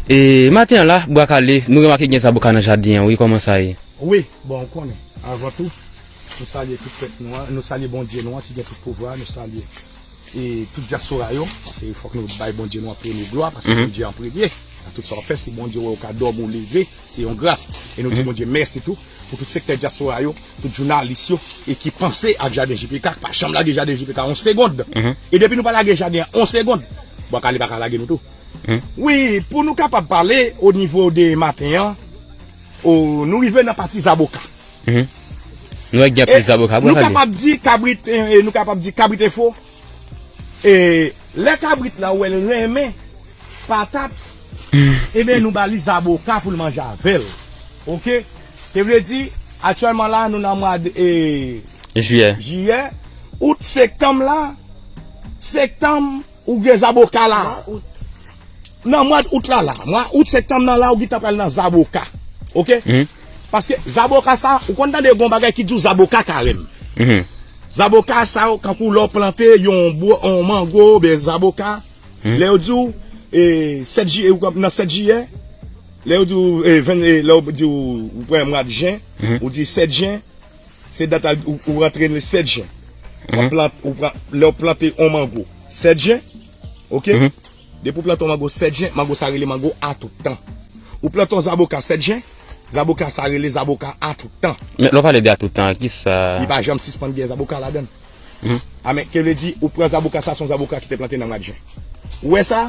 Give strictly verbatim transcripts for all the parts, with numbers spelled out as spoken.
E maten an la, Bwa Kale, nou remake gen zaboka nan jaden an, wi, kòman sa ye? Wi, bon, ou konnen, avan tou, nou salye tout pèp nou an, nou salye Bondye nou an ki gen tout pouvwa, nou salye e tout dyaspora yo, paske fòk nou bay Bondye nou an premye glwa, paske se Dye an premye. Nan tout sa w ap fè, si Bondye wè w ka dòmi, w leve, se yon gras. E nou di Bondye mèsi tou pou tout sektè dyaspora yo, tout jounalis yo, e ki panse ak jaden J P K, k pa janm lage jaden J P K yon segonn. E depi nou pa lage jaden an yon segonn, Bwa Kale pa ka lage nou tou. Wi, pou nou kapab pale o nivo de maten an, o, nou rive nan pati zaboka. Nou wè gen anpil zaboka, Bwa Kale. Nou kapab di kabrit, e, nou kapab di kabrit e fo. E lè kabrit la, ou wè l renmen patat, ebyen, nou ba li zaboka pou l manje avè l. Oke? Te vle di, aktyèlman la, nou nan mwa de, e, jiyè. Jiyè, out, septanm la, septanm, ou gen zaboka la. Nan mwa out la, la, mwa out, septanm nan la, ou gentan pral nan zaboka. Oke? Paske zaboka sa, ou konn tande yon bagay ki di w zaboka karèm. Zaboka sa yo, kankou lè w plante yon bwa, yon mango, oubyen zaboka, lè yo di w, e, sèt jiyè, ou nan sèt jiyè, lè yo di w, e, ven, e, lè yo di w, ou pran mwa jen, ou di sèt jen, se dat al, ou, ou rantre nan sèt jen. W ap plant, ou pran, lè w plante yon mango, sèt jen, oke? Depi w plante yon mango sèt jen, mango sa rele mango a tout tan. Ou plante yon zaboka sèt jen, zaboka sa rele zaboka a tout tan. Men lè w pale de a tout tan, kisa? Li pa janm sispann gen zaboka ladan l. A men, ke vle di, ou pran zaboka sa, se yon zaboka ki te plante nan mwa jen. Ou wè sa?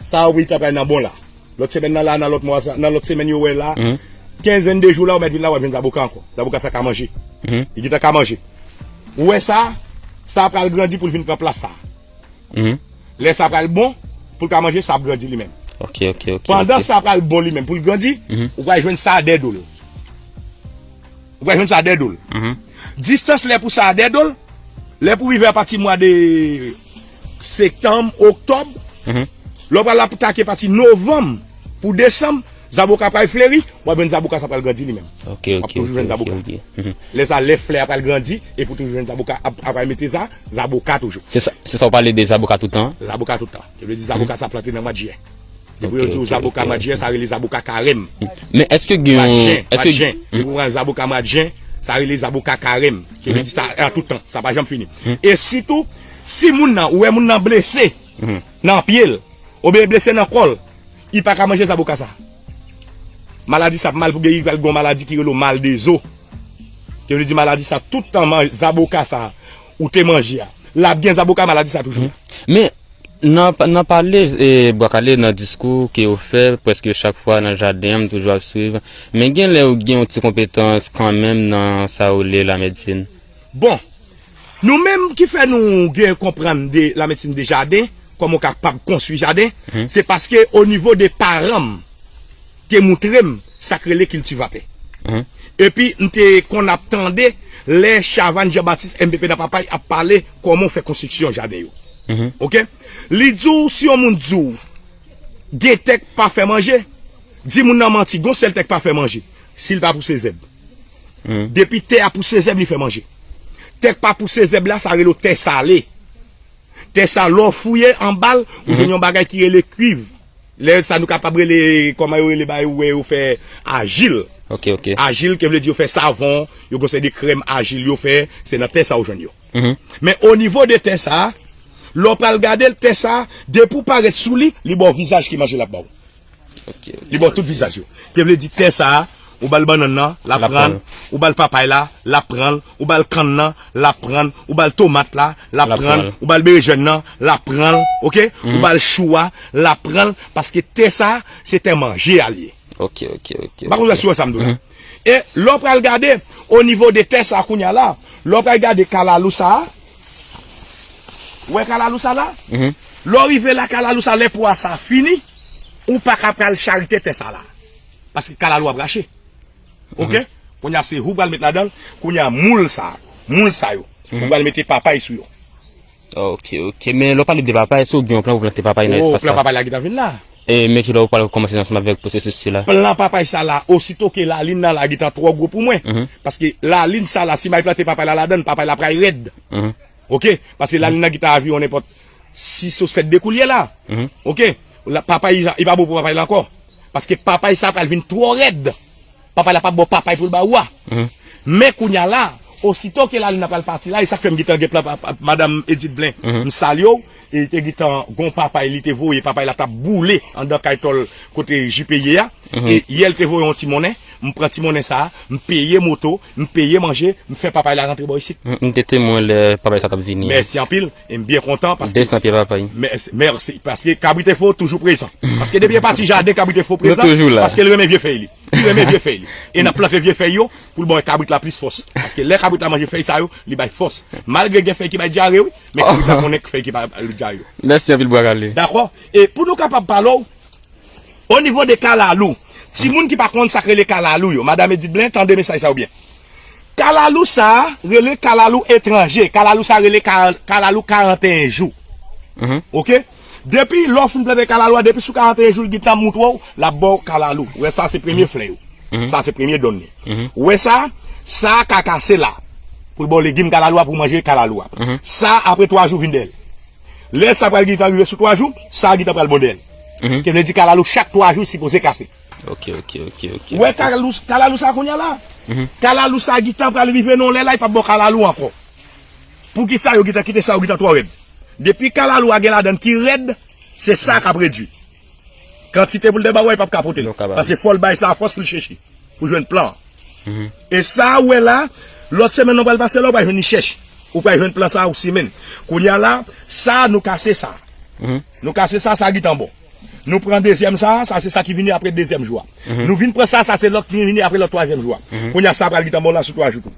Sa, wi, ta pral nan bon la. Lòt semèn nan la, nan lòt mwa sa, nan lòt semèn yo wè la, kenz, vennde jou la, ou mèt vin la, w ap jwenn zaboka ankò. Zaboka sa ka manje. Li gentan ka manje. Ou wè sa? Sa pral grandi pou l vin pran plas sa. Lè sa pral bon, pou l ka manje, sa ap grandi li menm. Ok, ok, ok. Pandan sa pral bon li menm, pou l grandi, ou pral jwenn sa dèyè do l. Ou pral jwenn sa dèyè do l. Distans lè pou sa dèyè do l, lè pou rive apati mwa de septanm, oktòb, lè w pral atake pati novanm pou desanm, zaboka pral fleri, w ap jwenn zaboka sa pral grandi li menm. Ok, ok, ok, ok, ok. W ap toujou jwenn zaboka. Lè sa, lè flè a pral grandi, epi w toujou jwenn zaboka, ap, ap pral mete sa, zaboka toujou. Se sa, se sa w pale de zaboka tout tan? Zaboka tout tan. Ki vle di zaboka sa plante nan mwa jiyè. Depi yo di w zaboka mwa jen, sa rele zaboka karèm. Men èske gen yon, èske mwa jen, depi w pran zaboka mwa jen, sa rele zaboka karèm. Ki vle di sa a tout tan, sa pa janm fini. E sitou, si moun nan, ou wè moun nan blese nan pye l, oubyen blese nan kò l, li pa ka manje zaboka sa. Maladi sa ap mal pou geri, li pral gen yon maladi ki rele mal de zo. Ki vle di maladi sa tout tan, zaboka sa ou te manje a, l ap gen zaboka, maladi sa toujou la. Men Nan, nan pale, e, Bwa Kale, nan diskou ke w fè prèske chak fwa nan jaden an, m toujou ap swiv. Men gen lè w gen yon ti konpetans kanmenm nan sa w rele lamedsin. Bon, nou menm ki fè nou gen konprann de lamedsin de jaden, kòman w kapab konstwi jaden, se paske o nivo de paran m, te moutre m sa k rele kiltivatè. Epi m te konn ap tande lè Chavannes Jean Baptiste M P P nan Papay ap pale kòman w fè konstriksyon jaden yo. Oke? Li di w, si yon moun di w gen tè k pa fè manje, di moun nan manti, gon sèl tè k pa fè manje, si l pa pouse zèb. Depi tè a pouse zèb, li fè manje. Tè k pa pouse zèb la, sa rele w tè sale. Tè sa, lè w fouye anba l, ou jwenn yon bagay ki rele kwiv. Lè sa nou kapab rele, kòman yo rele bagay ou wè yo fè ajil. Ok, ok. Ajil, ki vle di yo fè savon, yo gon seri de krèm ajil yo fè, se nan tè sa ou jwenn yo. Men o nivo de tè sa, lè w pral gade l, tè sa, depi w parèt sou li, li ba w vizaj ki manje l ap ba w. Ok, ok. Li ba w tout vizaj yo. Ki vle di tè sa, ou ba l bannann nan, l ap pran l. Ou ba l papay la, l ap pran l. Ou ba l kann nan, l ap pran l. Ou ba l tomat la, l ap pran l. Ou ba l berejèn nan, l ap pran l. Oke? Ou ba l chou a, l ap pran l. Paske tè sa, se tè manje a l ye. Ok, ok, ok. M pa konn si w wè sa m di w la. E lè w pral gade, o nivo de tè sa kounye a la, lè w pral gade kalalou sa a, ou wè kalalou sa la? Lè w rive la, kalalou sa, lè pwa sa fini, ou pa ka pral charite tè sa la. Paske kalalou ap rache. Oke? Kounye a se ou pral met ladan l, kounye a moul sa, moul sa yo. Ou pral mete papay sou yo. Ok, ok. Men lè w pale de papay, èske w gen yon plan pou plante papay nan espas sa? O, plan papay la gentan vin la. E men kilè w pral kòmanse ansanm avèk pwosesis sila? Plan papay sa la, osito ke lalin nan la gentan twò gwo pou mwen. Paske lalin sa la, si m al plante papay la ladan l, papay la pral rèd. Oke? Paske lalin nan gentan aviwon nenpòt sis ou sèt degre koulye la. Oke? La, papay, li pa bon pou papay la ankò. Paske papay sa pral vin twò rèd. Papay la p ap ba w papay pou l ba ou a. Men kounye a la, osito ke lalin nan pral pati la, e sa k fè m gentan gen plan pa, pa, madanm Edith Blen, m salye w, e te gentan gon papay li te voye, papay la t ap boule anndan kay tòl kote J P ye a. E yè l te voye yon ti monnen, m pran ti monnen sa a, m peye moto, m peye manje, m fè papay la rantre bò isit. M te temwen lè papay sa t ap vini. Mèsi anpil. E m byen kontan paske. De san pye papay. Mèsi, mèsi. Paske kabrit efo toujou prezan. Paske depi e pati jaden, kabrit efo prezan. Nou toujou la. Paske l renmen vye fèy li. Li renmen vye fèy li. E n ap plante vye fèy yo pou l ba kabrit la plis fòs. Paske lè kabrit la manje fèy sa yo, li bay fòs. Malgre gen fèy ki bay dyare, wi, men kabrit la konnen fèy ki bay dyare yo. Mèsi anpil, bwa kale. Dakò? E pou nou kapab pale w, o nivo de kalalou, timoun ki pa konn sa k rele kalalou yo, madanm Edith Blen, tande mesaj sa yo byen. Kalalou sa a rele kalalou etranje. Kalalou sa a rele ka- kalalou karanteyen jou. Oke? Depi lè w fin plante kalalou a, depi sou karanteyen jou, l gentan moutre w, l ap ba w kalalou. Ou wè sa, se premye flè yo. Sa, se premye donn li. Ou wè sa, sa a ka kase la. Pou l ba w legim kalalou a, pou w manje kalalou a. Sa, apre twa jou, vin dèyè l. Lè sa pral gentan rive sou twa jou, sa a gentan pral bon dèyè l. Ki vle di kalalou chak twa jou sipoze kase. Ok, ok, ok, ok. Ou wè kalalou, kalalou sa kounye a la? Kalalou sa gentan pral rive nan yon lè la, li p ap ba w kalalou ankò. Poukisa yo gentan kite sa yo gentan twò rèd? Depi kalalou a gen ladan l ki rèd, se sa k ap redui. Kantite pou l te ba w, li p ap ka pote l. Paske fò l bay sa a fòs pou l chèche, pou jwenn plan an. E sa a ou wè la, lòt semèn nan pral pase la, ou pral jwenn li chèch. Ou pral jwenn plan sa a ou simen. Kounye a la, sa a nou kase sa. Nou kase sa, sa a gentan bon. Nou pran dezyèm sa a, sa se sa ki vini apre dezyèm jou a. Nou vin pran sa, sa se lòt ki vini apre lòt twazyèm jou a. Kounye a sa a pral gentan bon la sou twa jou tou.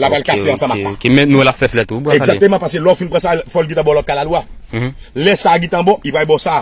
La pral kase ansanm ak sa. Ok, men nou wè l ap fè flè tou, bwa kale. Egzakteman, paske lè w fin pran sa, fò l gentan ba w lòt kalalou a. Lè sa a gentan bon, li pral ba w sa.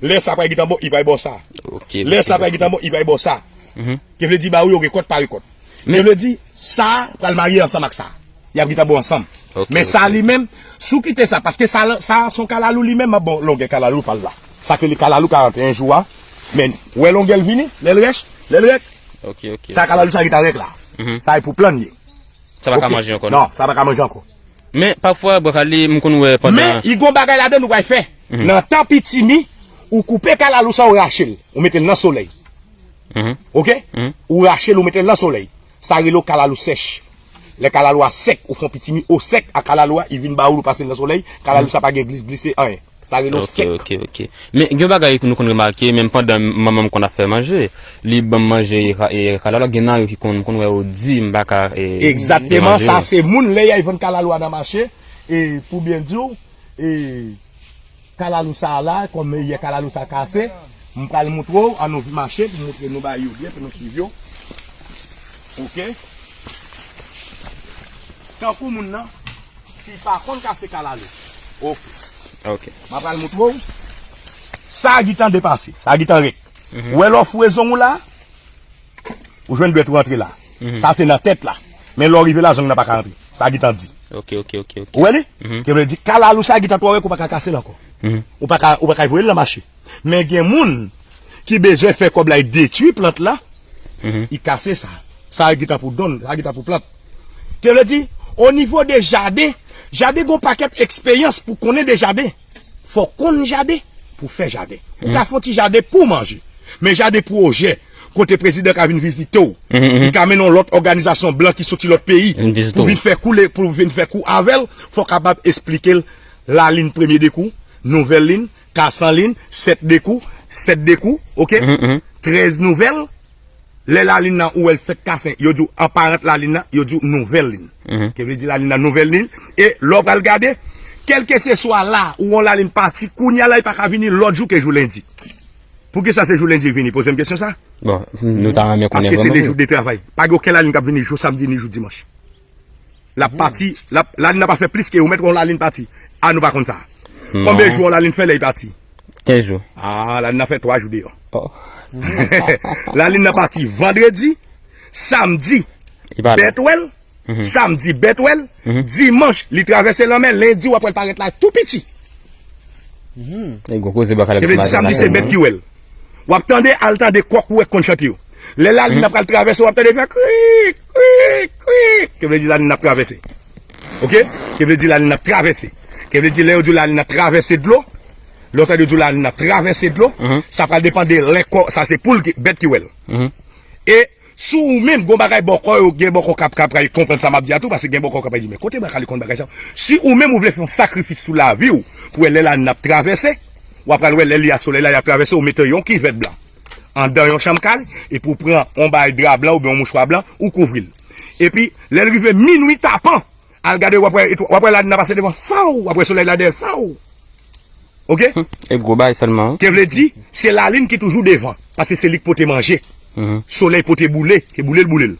Lè sa a pral gentan bon, li pral ba w sa. Ok, lè sa a pral gentan bon, li pral ba w sa. Ki vle di ba ou yo rekòt pa rekòt. Ki vle di sa a pral marye ansanm ak sa. Y ap gentan bon ansanm. Men sa li menm, si w kite sa, paske sa, sa se yon kalalou li menm, m ap ba w longè kalalou pa l la. Sa ke li kalalou karanteyen jou a. Men, ou wè longè l vini, lè l rèch, lè l rèk. Sa kalalou sa gentan rèk la. Sa e pou plan l ye. Sa pa ka manje ankò, non? Non, sa pa ka manje ankò. Men, pafwa, bwa kale, m konn wè pandan. Men, li gon bagay ladan nou pral fè. Nan tan pitimi, ou koupe kalalou sa, ou rache l, ou mete l nan solèy. Ok? Ou rache l, ou mete l nan solèy. Sa rele w kalalou sèch. Lè kalalou a sèk, ou fè yon pitimi o sèk a kalalou a, li vin ba ou, ou pase l nan solèy, kalalou sa pa gen glis glise anyen. Sa rele w sèk. Ok, ok, ok. Men gen yon bagay nou konn remake, menm pandan manman m konn ap fè manje, li ban m manje e ka- e kalalou a, gen nan yo ki konn, m konn wè yo di m pa ka. Egzakteman, sa se moun lè y al vann kalalou a nan mache, e pou byen di w, e kalalou sa a la, kòm yè kalalou sa kase, m pral moutre w, an nou mache pou moutre nou bagay yo byen, pou nou swiv yo. Ok? Tankou moun nan, si l pa konn kase kalalou. Ok. Ok. M ap pral moutre w. Sa a gentan depase, sa a gentan rèk. Ou wè lè w foure zong ou la, ou jwenn dwèt ou rantre la. Sa se nan tèt la. Men lè w rive la, zong nan pa ka rantre. Sa a gentan di. Ok, ok, ok, ok. Ou wè li? Ki vle di kalalou sa a gentan twò rèk, ou pa ka kase l ankò. Ou pa ka, ou pa ka voye l nan mache. Men gen moun ki bezwen fè kòb la, li detwi plant la, li kase sa. Sa gentan pou donn, sa gentan pou plant. Ki vle di, o nivo de jaden, jaden gon pakèt eksperyans pou konnen de jaden. Fò konn jaden pou fè jaden. Ou ka fè yon ti jaden pou manje. Men jaden pwojè, kote prezidan ka vin vizite w, li ka mennen yon lòt òganizasyon blan ki soti lòt peyi pou vin fè kou, pou vin fè kou avè l, fò w kapab esplike l lalin premye dekou, nouvèl lin, kasan lin, sèt dekou, sèt dekou, ok? Trèz nouvèl. Lè lalin nan ou wè l fèk kasen, yo di w an parant lalin nan, yo di w nouvèl lin. Ki vle di lalin nan nouvèl lin. E lè w pral gade, kèlkeseswa la ou yon lalin pati, kounye a la li pa ka vini lòt jou ke jou lendi. Poukisa se jou lendi l vini? Poze m kesyon sa. Bon, nou ta renmen konnen vrèman vre. Paske se de jou de travay. Pa gen okenn lalin k ap vini jou samdi ni jou dimanch. L ap pati, l ap, lalin nan pa fè plis ke ou mèt wè yon lalin pati. A, nou pa konn sa. Konbyen jou yon lalin fè lè li pati? Kenz jou. A, lalin nan fè twa jou deyò. Lalin nan pati vandredi, samdi, bèt wè l, samdi, bèt wè l, dimanch, li travèse lanmè, lendi, w ap wè l parèt la tou piti. E gwo koze bò kalè. Ki vle di samdi se bèt ki wè l. W ap tande, al tande kòk ou wè k konn chante yo. Lè lalin nan pral travèse, w ap tande fè krik, krik, krik. Ki vle di lalin nan ap travèse. Ok? Ki vle di lalin nan ap travèse. Ki vle di lè yo di w lalin nan travèse dlo, Lè w tande yo di w lalin nan travèse dlo, sa pral depann de lè kò, sa se poul ki, bèt ki wè l. E si w menm, gon bagay bòkò yo, gen bòkò k ap, k ap pral konprann sa m ap di a tou, paske gen bòkò k ap di, "Men kote bwa kale konn bagay sa yo?" Si ou menm ou vle fè yon sakrifis sou lavi w, pou wè lè lalin ap travèse, w ap pral wè lè li a solèy la, y ap travèse, ou mete yon kivèt blan anndan yon chanm kay, epi w pran yon bagay dra blan oubyen yon mouchwa blan, ou kouvri l. Epi, lè l rive minwi tapan, al gade, w ap wè, w ap wè lalin nan pase devan, faw, w ap wè solèy la dèyè l, faw. Oke? E gwo bagay sèlman. Te vle di, se lalin ki toujou devan, paske se li k pote manje. Solèy pote boule, e boule l boule l.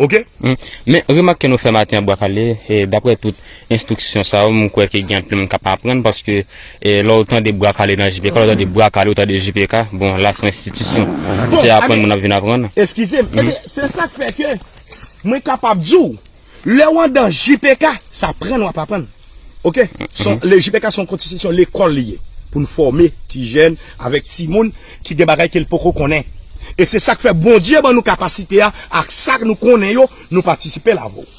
Oke? Men remak ke nou fè maten an, Bwa Kale, e daprè tout enstriksyon sa yo, m kwè ke gen anpil moun k ap aprann, paske e lè w tande Bwa Kale nan J P K, lè w tande Bwa Kale, ou tande J P K, bon, la se yon enstitisyon. Se aprann moun ap vin aprann. Eskize m, se sa k fè ke mwen kapab di w, lè w anndan J P K, se aprann w ap aprann. Oke? Son, le J P K se yon konstitisyon lekòl li ye. Pou n fòme ti jèn avèk timoun ki gen bagay ke l poko konnen. E se sa k fè Bondye ban nou kapasite a, ak sa k nou konnen yo, nou patisipe l avè w.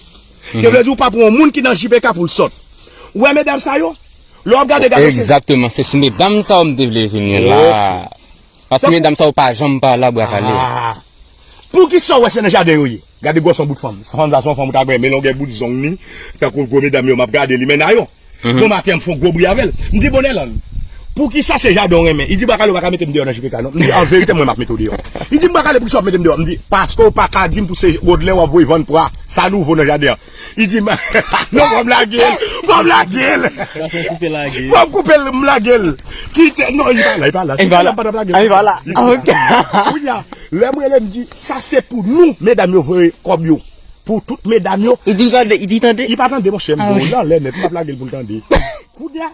Ke vle di ou pa pran yon moun ki nan J P K pou l sòt. Ou wè medam sa yo? Lè w ap gade, gade. Egzakteman, se sou medam sa yo m te vle vini la. Paske medam sa yo pa janm pa la, Bwa Kale. Poukisa w wè se nan jaden yo ye? Gade gwòs yon bout fanm. Fanm sa se yon fanm ou ta renmen, longè bout zong li. Tankou gwo medam yo, m ap gade li, men nan yo. Bon maten an, m fè yon gwo bri avè l. M di, "Bonè lan, poukisa se jaden w renmen?" Li di, "Bwa Kale, ou pa ka mete m deyò nan J P K non." M di, "An verite, mwen, m ap mete w deyò." Li di m, "Bwa Kale, poukisa w ap mete m deyò?" M di, "Paske w pa ka di m pou se Godlè w ap voye vann pwa. Sa nouvo nan jaden an." Li di m, "Non, fò m lage l. Fò m lage l. Fò m koupe l, m lage l." Kite, non, li pa la, li pa la. Li pa la. Li pa la. Kounye a, lè m rele, m di, "Sa se pou nou, medam yo voye kòb yo." Pou tout medam yo. Li di tande, li di tande. Li pa tande, monchè, m di w, nan lè nèt, m ap lage l pou l tande. Kounye a,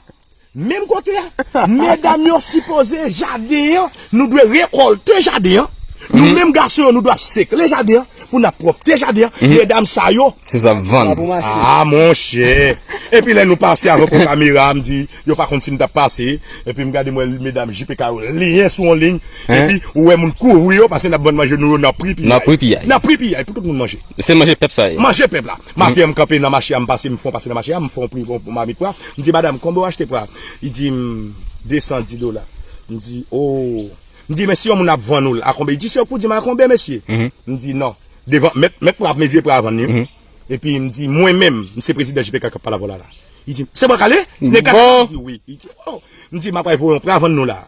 menm kote a, medam yo sipoze jaden an, nou dwe rekòlte jaden an. Nou menm gason yo, nou dwe sekle jaden an, pou n ap pwòpte jaden an. Medam sa yo. Se sa vann. Ah, monchè. Epi lè nou pase avèk yon kamera, m di, yo pa konn si m t ap pase. Epi m gade, m wè medam J P K yo liyen sou yon liy. Epi ou wè moun kouvri yo, paske n ap vann manje nou yo nan pri piyay. Nan pri piyay. Nan pri piyay, pou tout moun manje. Se manje pèp sa ye. Manje pèp la. Maten an, m kanpe nan mache a, m pase, m fè yon pase nan mache a, m fè yon pri, yon mamit pwa. M di, "Madanm, konbe w achte pwa?" Li di m, "De san dis dola." M di, "O." M di, "Men si yon moun ap vann ou l, a konbe?" Li di, "Se ou k pou di m a konbe, mesye." M di, "Non." Devan, mèt, mèt pwa ap mezi pwa a vann li. Epi m di, "Mwen menm, m se prezidan J P K k ap pale avè w la la." Li di, "Se Bwa Kale?" Li di, "Wi." Li di, "O." M di, "M ap pral voye yon pwa vann nou la.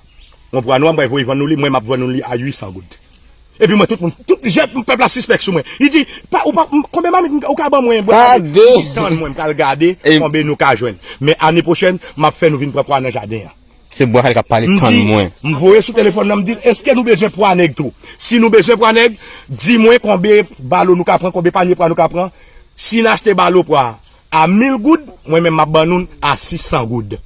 Yon pwa nwa, m pral voye vann nou li, mwen m ap vann nou li a uit san goud." Epi mwen, tout moun, tout jèn pèp la sispèk sou mwen. Li di, "Pa, ou pa, m, konbe mamit ou ka ban mwen?" Bwa Kale. Tann mwen, m pral gade konbe nou ka jwenn. Men ane pwochèn, m ap fè nou vin pran pwa nan jaden an. Se Bwa Kale k ap pale, tann mwen. M voye sou telefòn nan, m di l, "Èske nou bezwen pwa nèg tou? Si nou bezwen pwa nèg, di mwen konbe balo nou ka pran, konbe panye pwa nou ka pran. Si n achte balo pwa a mil goud, mwen menm m ap ban nou l a sis san goud.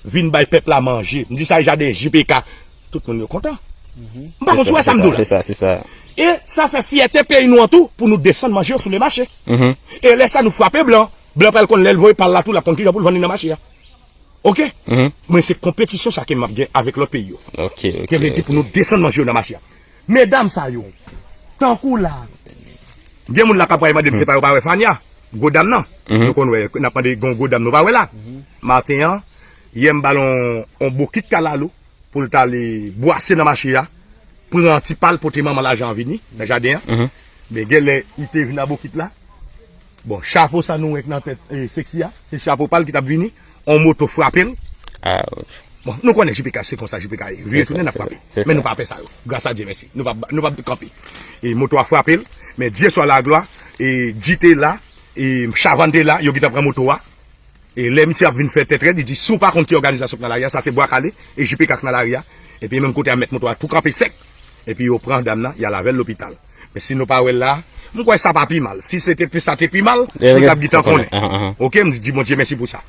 Vin bay pèp la manje." M di, "Sa e jaden J P K." Tout moun yo kontan. M pa konn si w wè sa m di w la. Se sa, se sa. E sa fè fyète peyi nou an tou, pou nou desann manje yo sou le mache. E lè sa nou frape blan, blan pral konn lè l voye pa l la tou, l ap konn kijan pou l vann li nan mache a. Oke? Men se konpetisyon sa ke m ap gen avèk lòt peyi yo. Oke, oke. Ke vle di pou nou desann manje yo nan mache a. Medam sa yo, tankou la, gen moun la k ap pral mande m se pa yo pa wè Fania, gwo dam nan. Nou konn wè, n ap mande gen yon gwo dam nou pa wè la. Maten an, yè m ba l yon, yon bokit kalalou pou l t ale bwase nan mache a, pran ti pa l, pote manman lajan an vini nan jaden an. Men genlè li te vin a bokit la. Bon, chapo sa nou wè k nan tèt, e, Sexy a, se chapo pa l ki t ap vini. On moto frape l. Bon, nou konnen J P K se konsa J P K ye. Vire tounen n ap frape. Men nou pa pè sa yo. Gras a Dye, mèsi. Nou p ap, nou p ap kanpe. E moto a frape l, men Dye swa laglwa, e G te la, e Chavann te la, yo gentan pran moto a. E lè misye ap vin fè tèt rèd, li di, "Si w pa konn ki òganizasyon k nan lari a, sa se Bwa Kale, e J P K k nan lari a." Epi menm kote a, mèt moto a tou kanpe sèk. Epi yo pran dam nan, y al avè l lopital. Men si nou pa wè l la, m kwè sa pa pi mal. Si se te pi, sa te pi mal, nou t ap gentan konnen. Oke, m di Bondye mèsi pou sa.